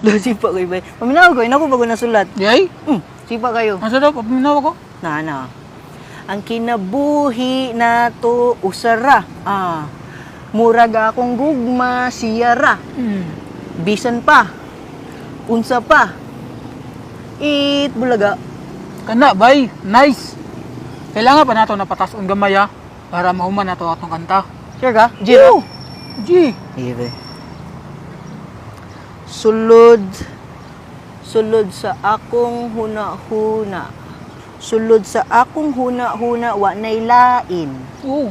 Do, sipa kayo ba? Paminaw ko, ina ko bago nasulat. Di ay? Sipa kayo. Asa daw paminaw ako? Na, na. Ang kinabuhi na to usara. Ah, murag akong gugma siyara. Bisan pa. Unsa pa. Eat bulaga. Kana bay, nice. Kailangan pa nato napatason gamay ah, para mahuman nato atong kanta. Sure ka? Jiro? G. Sige, be. Sulod, sulod sa akong huna-huna. Sulod sa akong huna-huna, wa nay lain. Oo.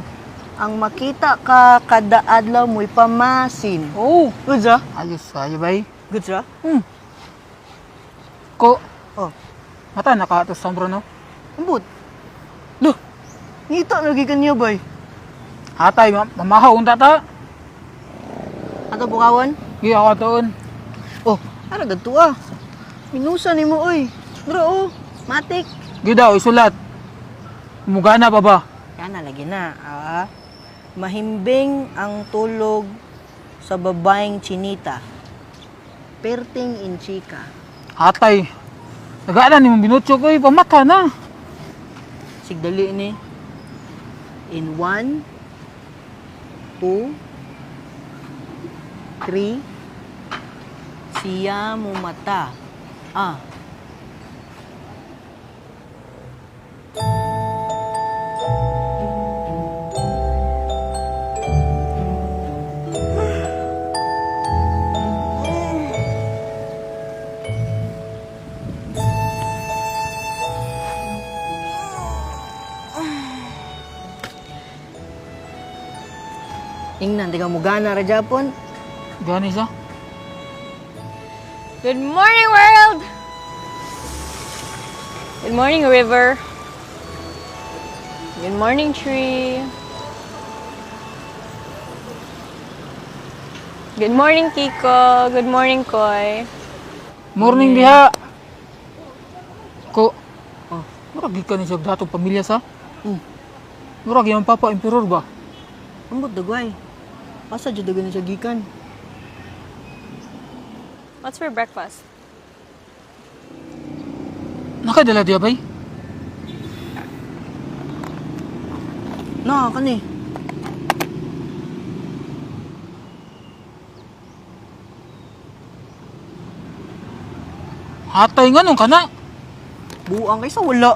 Ang makita ka kada adlaw mo'y pamasin. Oo. Good ra? Ayos kayo bay. Good ra? Ko. Oh. Mata naka ato sa no. Ambot. Duh, Ngita lagi kaniya bay. hatay mamahaw unta ta. Ato bukawan? Gi ako atoon. Oh, ara gadto ah. Minusa nimo oy. Bro, oh. Matik. Gi daw isulat. Mugana pa ba? Kana lagi na. Ah. Mahimbing ang tulog sa babaeng chinita. Perting inchika. Hatay. Nagaana ni mong binutyo ko, pamata na. Sigdali ni. In 1, 2, 3, siya mumata. Ah. Ingnan, di ka mugana ra Japon. Gani siya. Good morning, world! Good morning, river. Good morning, tree. Good morning, Kiko. Good morning, Koy. Morning diha. Ko. Oh. Murag gikan ni siya datong pamilya sa. Murag iyang papa emperor ba? Ambot dagway. Asa jud dagan siya gikan? What's for breakfast? Nakadala diha bay? Na kani. Hatay nga nung kana. Buang kaysa wala.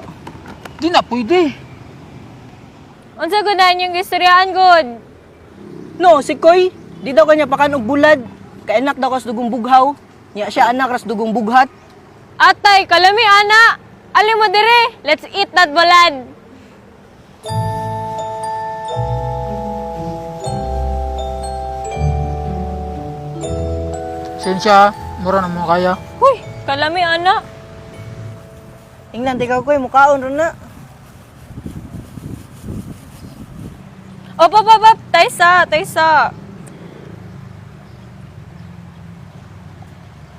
Di na pwede. Unsa gudan yung gistoryaan, good? No, si Koy, di daw kanya pakan og bulad. Kay anak daw kas dugong bughaw. Nya siya anak ras dugong bughat. Atay, kalami, ana! Alim mo dire! Let's eat that balad! Sensya, mura na mo kaya. Huy, kalami, ana! Ingnan, di ka Koy, mukaon ron na. Op, op, op, op! Taysa, taysa!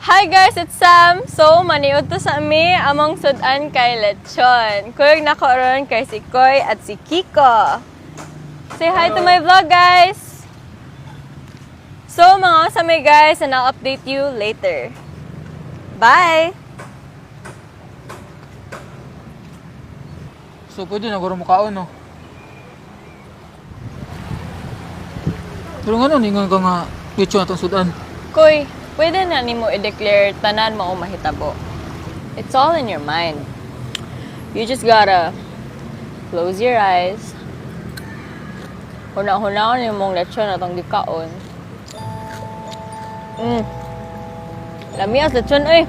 Hi guys, it's Sam. So, maniud to sa ami among sudan kay lechon. Kuyog na ko ron kay si Koy at si Kiko. Say hi to my vlog, guys! So, mga kasame guys, and I'll update you later. Bye! So pwede na guro mukaon no. Pero nga nun, ingon ka nga lechon atong sudan. Koy, pwede na nimo i-declare tanan mao mahitabo. It's all in your mind. You just gotta close your eyes. Huna-hunaon yung mong lechon atong gikaon. Lamias lechon oy.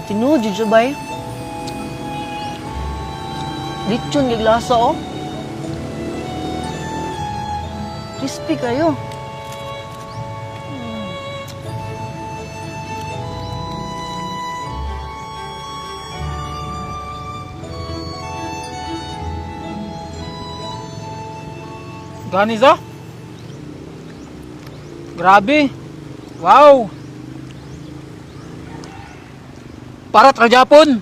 Tinuod jud siya bay. Lechon gig lasa oh. Crispy kayo. Gani sa? Grabe. Wow. Para tra Japon.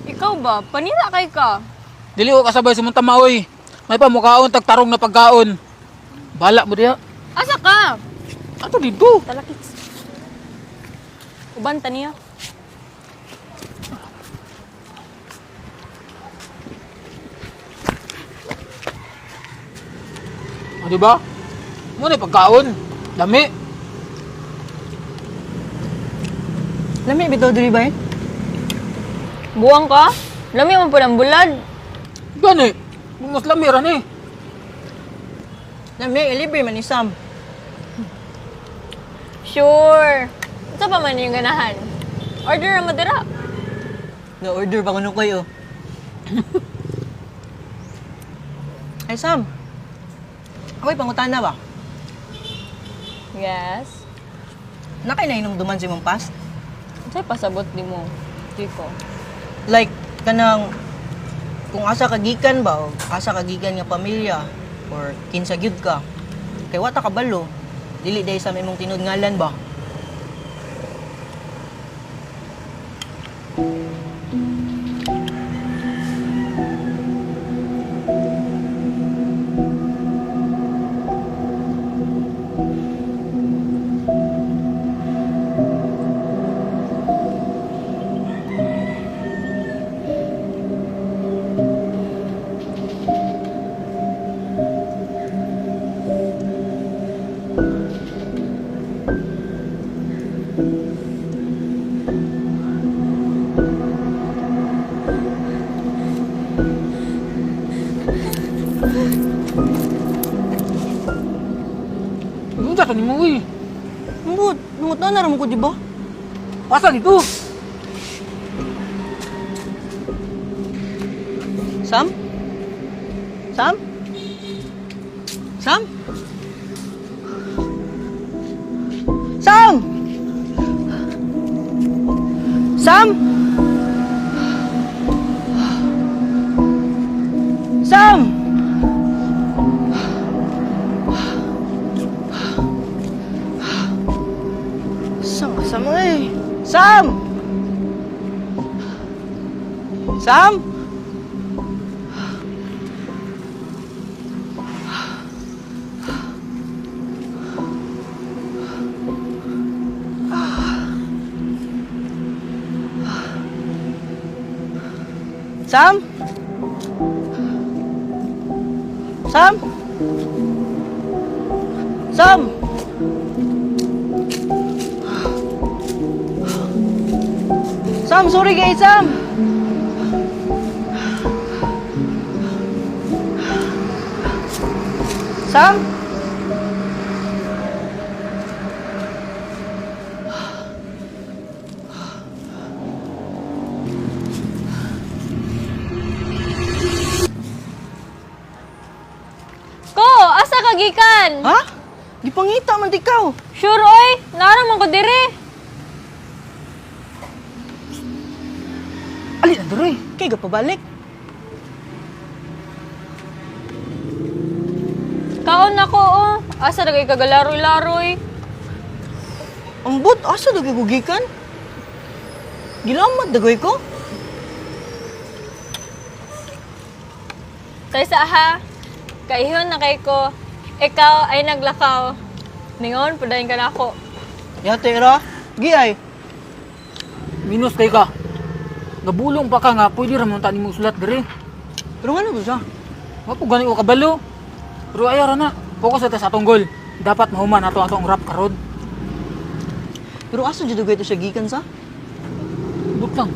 Ikaw ba? Panira kay ka. Dili ko kasabay sa mong tama oy. May pamukaon tagtarong na pagkaon. Bala mo diha. Asa ka? Ato dito. Talakits. Uban ta niya. O, di ba? Mo na pagkaon. Lami. Lami bitaw diri bay. Buwang ka? Lami man po ng bulad. Gani. Mas lami ra ni. Lami ilibre man ni Sam. Sure. Unsa pa man yung ganahan? Order ra mo dira. Na order pa kuno koy oh. Ay Sam. Ako'y pangutana ba? Yes. Nakay na inong duman si mong past? Unsay pasabot nimo, Kiko? Like kanang kung asa ka gikan ba o asa ka gikan nga pamilya or kinsa gyud ka. Kay wa ta kabalo, dili dai sa imong tinud ngalan ba? Unsa to nimo uy? Ambot, nungot na naram ko di ba? Asa dito? Sam? Sam? Sam? Sam! Sam? Sam! Sam, Sam eh. Sam! Sam? Sam? Sam? Sam? Sam, sorry guys, Sam! Sam? Ko, asa ka gikan? Ha? Gipangita man di ka. Sure oy, nara man ko dire. Ali na diri. Kay gapabalik. Kaon nako oh. Asa ra kay kagalaroy-laroy. Ambot, asa dagay ko gikan? Gilamat dagay ko. Kaysa ha, kaihon na kay ko. Ikaw ay naglakaw. Ningon pudayon ka nako. Yate ra. Gi ay. Minus kay ka. Nabulong pa ka nga pwede ra man ta nimo sulat diri. Pero ngano ba siya? Wa po gani ko kabalo. Pero ayaw ra na. Focus na ta sa atong goal. Dapat mahuman ato atong rap karon. Pero asa jud dagay to siya gikan sa? But lang.